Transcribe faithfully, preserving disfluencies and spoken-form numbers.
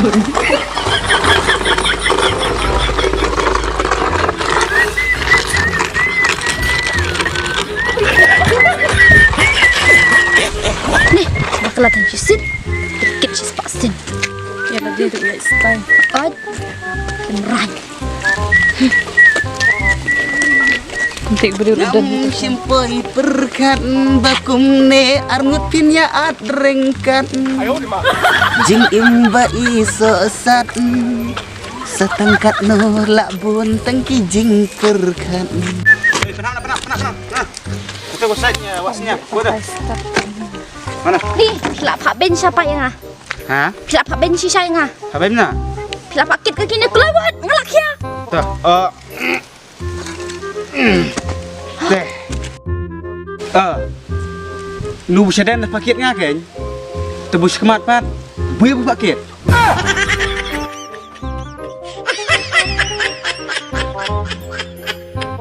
Ni, bakla tang shi sit. Kit shi spah sin. Ïa la dei ruh ïa stai. Ot. Kynrang. Ntik briew ruh don. Ngam shim poi pyrkhat ba kumne arngut phin ïa at ryngkat. Jingim ba i sohsat. Sa tang katno lah bun tang ki jingpyrkhat. Eh, pynhap, pynhap, pynhap, pynhap. Nah. Kata gua sait nya, wasnya. Gua dah. Mana? Ni, phi lah phah beiñ sha paid ïa nga. Ha? Phi lah phah beiñ shisha ïa nga. Phah beiñ na? Phi lah phah kit ka kine kloi wat, nga lah khia. Tah, eh. Teh. Eh. Nu bu shaden da phah kit nga kein. Te bu shkhmat pat. Bu ïa bu phah kit.